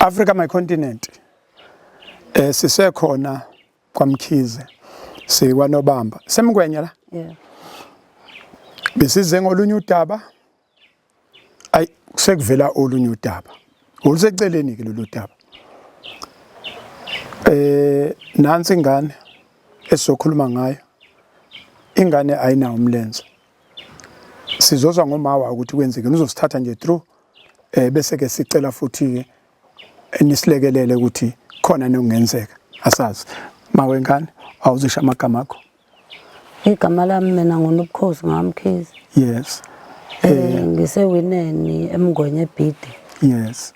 Africa my continent. Eh sisekhona kwaMkhize. Sikwanobamba. Semgwenya la. Yeah. Besize ngolunye udaba. Ay sekuvela olunye udaba. Oluseceleni ke lolu daba. Eh nansi ingane esizokhuluma ngayo. Ingane ayinawo umlenze. Sizozwa ngomawa ukuthi kwenzekeni uzosithatha nje through eh bese ke sicela futhi ke nisilekelele ukuthi khona nokungenzeka asazi. Mawengane awuzisho amagama akho. Igama lami mina nguNobukhosi ngaMkhize. Yes. Eh ngisewineni eMngwenye eBhidi. Yes.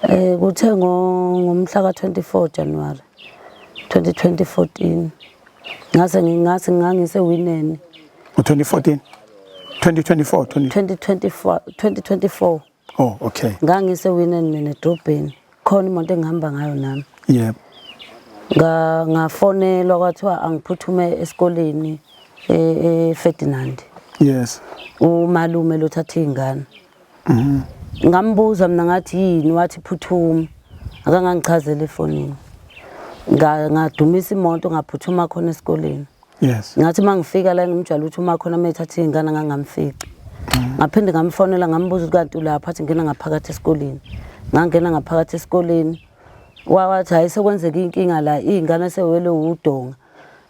Eh kuthe ngomhla ka24 January 2014 ngase ngingathi ngangisewineni. U2014 2024 2024 2024. Oh okay. Ngangisewineni mina edrobheni. Khona imoto engihamba ngayo nami. Yebo. Nga ngafonelwa kwathiwa angiphuthume esikoleni eFerdinand. Yes. Umalume lothatha izingane. Mhm. Ngambuza mina ngathi yini wathi phuthuma. Akangangichazela efonini. Nga ngadumisa imoto ngaphuthuma khona esikoleni. Yes. Ngathi mangifika la ngimjwayele ukuthi uma khona methatha izingane ngangamfici. Ngaphinde ngamfonela ngambuza ukuthi kanti ulapha athi ngena ngaphakathi esikoleni. Ngangena ngaphakathi esikoleni. Wawathi hayi sekwenzeka inkinga la izingane sewele udonga.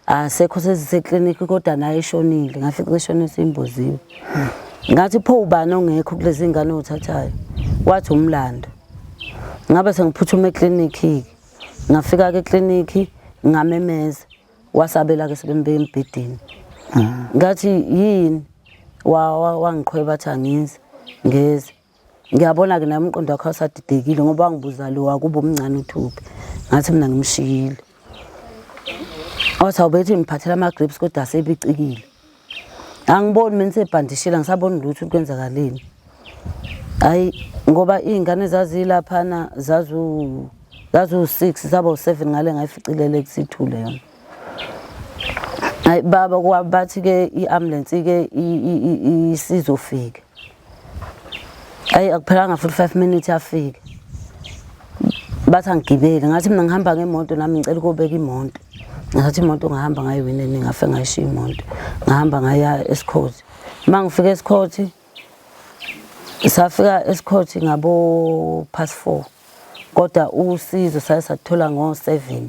Asekho seziseklinikhi kodwa naye ishonile ngafica ishone simboziwe. Ngathi pho ubani ongekho kulezi ngane othathayo? Wathi umlando. Ngabe sengiphuthuma eklinikhi. Ngafika ke eklinikhi ngamemeza. Wasabela ke sebembeka embhedeni. Ngathi yini? Wangiqhweba athi angizi ngeze. Ngiyabona ke nami umqondo wakhe wasadidekile ngoba wangibuza lo wakuba omncane uthuphi. Ngathi mina ngimshiyile. Wathi awubethi ngiphathela ama grapes kodwa asebicikile. Angiboni mina sebhandishile angisaboni lutho ukuthi kwenzakaleni. Hayi ngoba izingane zazilaphana zazu zazu 6 zaba u7 ngale ngayificilele kusithule yona. Hayi baba kwabathi ke iambulance ke isizofika. Hayi akuphelanga futhi 5 minutes yafika. Bathi angigibele ngathi mina ngihamba ngemoto nami ngicela ukobeka imoto. Ngathatha imoto ngahamba ngayo wineni ngafe ngayishiya imoto. Ngahamba ngaya esikhothi. Uma ngifika esikhothi safika esikhothi ngabo past 4. Kodwa usizo saye sathola ngo 7.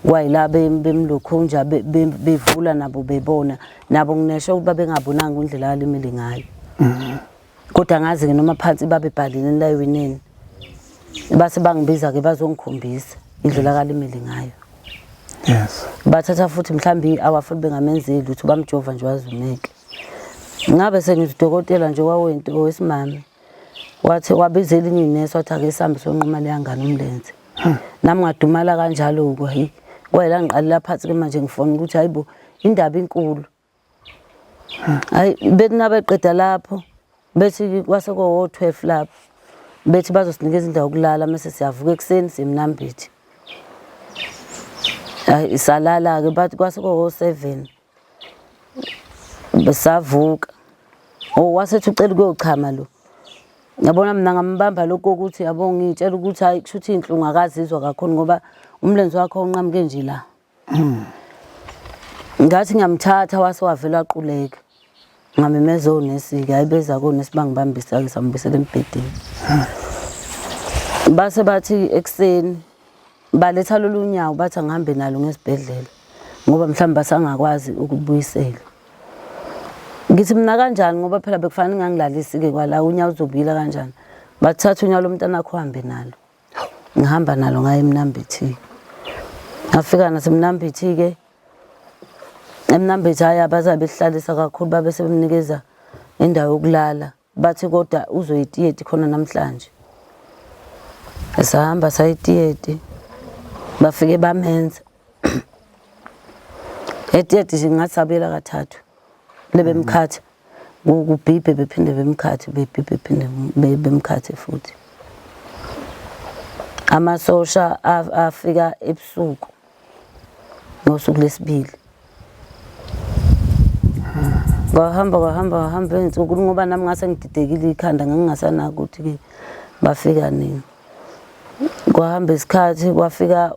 Kwayila bemlokhunja bevula nabo bebona nabo nginesho ukuthi babengabonanga indlela alimele ngayo. Kodwa ngazi ke noma phansi babebhalile elayinini. Base bangibiza ke bazongikhombisa indlela akalimele ngayo. Yes. Bathatha futhi mhlawumbe i-hour futhi bengamenzeli lutho bamjova nje wazumeke. Ngabe sengithi udokotela nje wawento owesimame. Wathi wabiza elinye inesi wathi ake sihambe sonquma leya ngane umlenze. Nami ngadumala kanjalo-ke hayi. Kwayela ngiqalela phansi ke manje ngifona ukuthi hayibo indaba inkulu. Hayi bethi nabeqeda lapho bethi kwase kowo 12 lapho bethi bazosinikeza indawo yokulala mase siyavuka ekuseni simnambithi. Hayi salala ke bathi kwase kowo 7 savuka. Oh wasethi ucela ukuyochama lo. Yabona mina ngambamba lokho ukuthi yabo ngitshela ukuthi hayi kusho ukuthi inhlungu akazizwa kakhulu ngoba umlenze wakhe unqamuke nje la. Ngathi ngiyamthatha wase wavela waquleka. Ngamemeza onesi-ke hayi beza konesi bangibambisa-ke sambuyisela embhedeni. Base bathi ekuseni baletha lolu nyawo bathi angihambe nalo ngesibhedlela ngoba mhlawumbe basangakwazi ukubuyisela. Ngithi mina kanjani ngoba phela bekufanele ngangilalisi-ke kwala unyawo uzobuyela kanjani. Bathatha unyawo lomntanakho uhambe nalo. Ngihamba nalo ngaye eMnambithi. Ngafika naseMnambithi-ke eMnambithi hhayi abazabe behlalisa kakhulu babe sebemnikeza indawo yokulala. Bathi kodwa uzoyitiyeti khona namhlanje. Sahamba sayitiyeti bafike bamenza. Etiyeti nje ngathi sabuyela kathathu. Lebemkhatha kubhibhe bephinde bemkhathe bebhibhe phinde bemkhathe futhi. Amasosha afika ebusuku ngosuku lesibili. Kwahamba kwahamba kwahamba iy'nsuku ngoba nami ngase ngididekile ikhanda ngangingasanaki ukuthi-ke bafika nini. Kwahamba isikhathi kwafika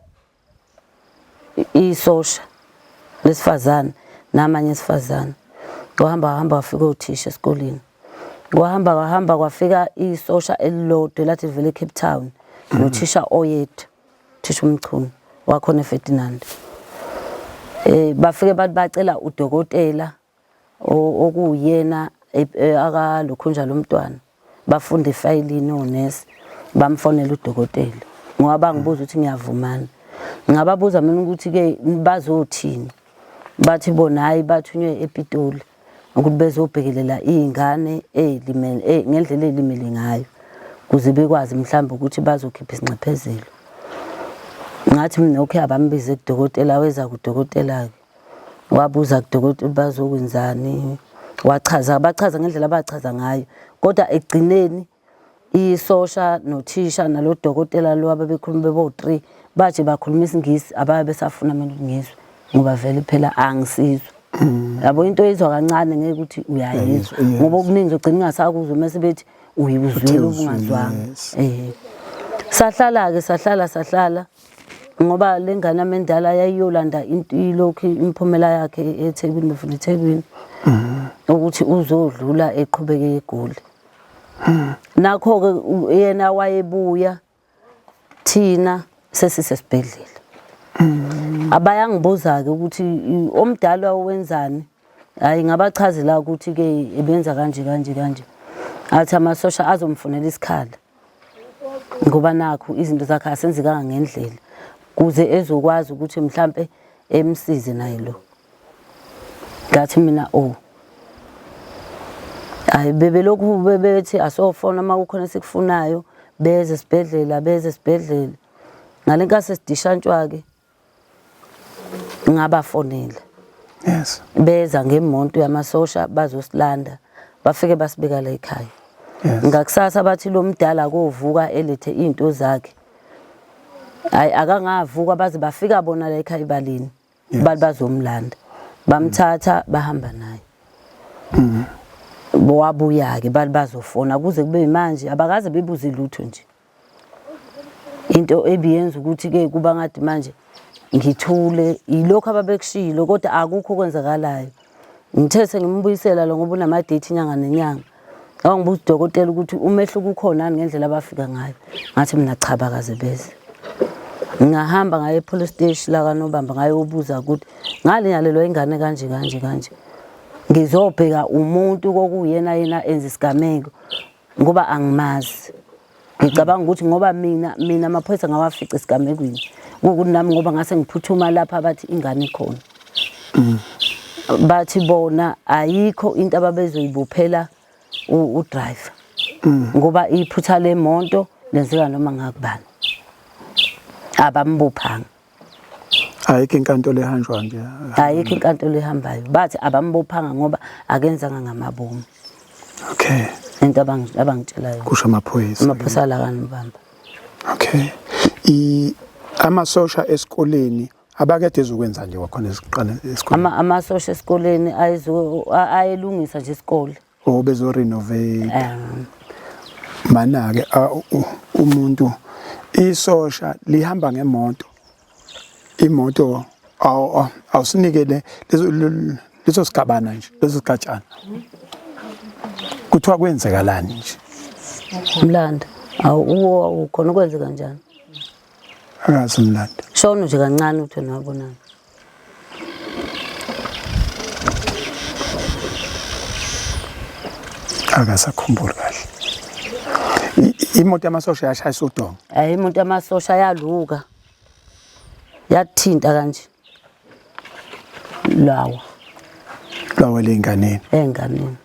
isosha lesifazane namanye esifazane. Kwahamba hamba kwafika othisha esikoleni. Kwahamba kwahamba kwafika isosha elilodwa elathi livela eCape Town nothisha oyedwa, uthisha uMchunu wakhona eFerdinand. Bafike bathi bacela udokotela okuwuyena akalokhunja lomntwana, bafunda efayilini onesi, bamfonela udokotela ngoba bangibuza ukuthi ngiyavumana. Ngababuza mina ukuthi-ke bazothini, bathi bona hhayi bathunywe ePitoli ukuthi bezobhekelela iy'ngane ey'limele ngendlela ey'limele ngayo ukuze bekwazi mhlawumbe ukuthi bazokhipha isinxephezelo. Ngathi mina okay, abambize kudokotela, weza kudokotela-ke. Wabuza kudokotela ukuthi bazokwenzani, wachaza, bachaza ngendlela abachaza ngayo, kodwa ekugcineni isosha nothisha nalo dokotela lo ababekhuluma bebo-3 baje bakhuluma isiNgisi, ababe besafuna mina ukuthi ngizwe ngoba vele phela angisizwa. Yabo into oyizwa kancane ngeke ukuthi uyayizwa ngoba okuningi uzogcina ungasakuzwa mase bethi uyuzwile ubungazwanga. Sahlala-ke sahlala sahlala ngoba le ngane yami endala yayiyolanda ilokhu imiphumela yakhe eThekwini, befunda eThekwini, ukuthi uzodlula eqhubeke eGoli. Nakho-ke yena wayebuya thina sesisesibhedlela. Abayangibuza-ke ukuthi omdala wenzani, hhayi ngabachazela ukuthi-ke ebenza kanje kanje kanje, athi amasosha azomfunela isikhala ngoba nakhu izinto zakhe asenzekanga ngendlela kuze ezokwazi ukuthi mhlampe emsize naye lo. Ngathi mina oh, hayi bebelokhu bebethi asofona uma kukhona esikufunayo, beze esibhedlela, beze esibhedlela. Ngale nkathi sesidishantshwa-ke ngabafonela. Yes. Beza ngemonto yamasosha bazosilanda, bafike basibeka la ekhaya. Yes. Ngakusasa bathi lo mdala kovuka elethe izinto zakhe. Hayi akangavuka baze bafika bona la ekhaya ebaleni. Yes. Bali bazomlanda. Bamthatha bahamba naye. Wabuya ke bali bazofona kuze kube manje abakaze bebuze lutho nje. Into ebiyenza ukuthi ke kuba ngathi manje ngithule yilokho ababekushilo kodwa akukho okwenzakalayo. Ngithethe ngimbuyisela lo ngoba unama date inyanga nenyanga. Wangibuza udokotela ukuthi umehluko ukhona yini ngendlela abafika ngayo. Ngathi mina cha bakaze beze. Ngahamba ngaye epolice station la kaNobamba ngayobuza ukuthi ngalinyalelwa ingane kanje kanje kanje. Ngizobheka umuntu kokuyena yena enza isigameko ngoba angimazi. Ngicabanga ukuthi ngoba mina amaphoyisa ngawafica esigamekweni. Kuwukuthi nami ngoba ngase ngiphuthuma lapha bathi ingane ikhona. Bathi bona ayikho into ababezoyibophela udriver. Ngoba iphutha lemonto lenzeka noma ngakubani. Abambophanga. Ayikho inkantolo ehanjwa nje. Ayikho inkantolo ehambayo. Bathi abambophanga ngoba akenzanga ngamabomu. Okay. Into abangitshela yona. Kusho amaphoyisa. Amaphoyisa la kaNobamba. Okay. Amasosha esikoleni abakade ezokwenza nje kwakhona esiqala esikoleni. Amasosha esikoleni ayelungisa nje isikole. Oh, bezo renovate. Mana ke umuntu isosha lihamba ngemoto. Imoto awusinikele leso sigabana nje, leso sigatshana. Kuthiwa kwenzekalani nje? Mlando, awu ukhona ukwenzeka kanjani? Akazi mlando. Shono nje kancane uthi wena wabonani. Akasakhumbuli kahle. Imoto yamasosha yashayisa udonga. Hayi imoto yamasosha yaluka. Yathinta kanje. Lawa. Lawa lenganeni. Enganeni.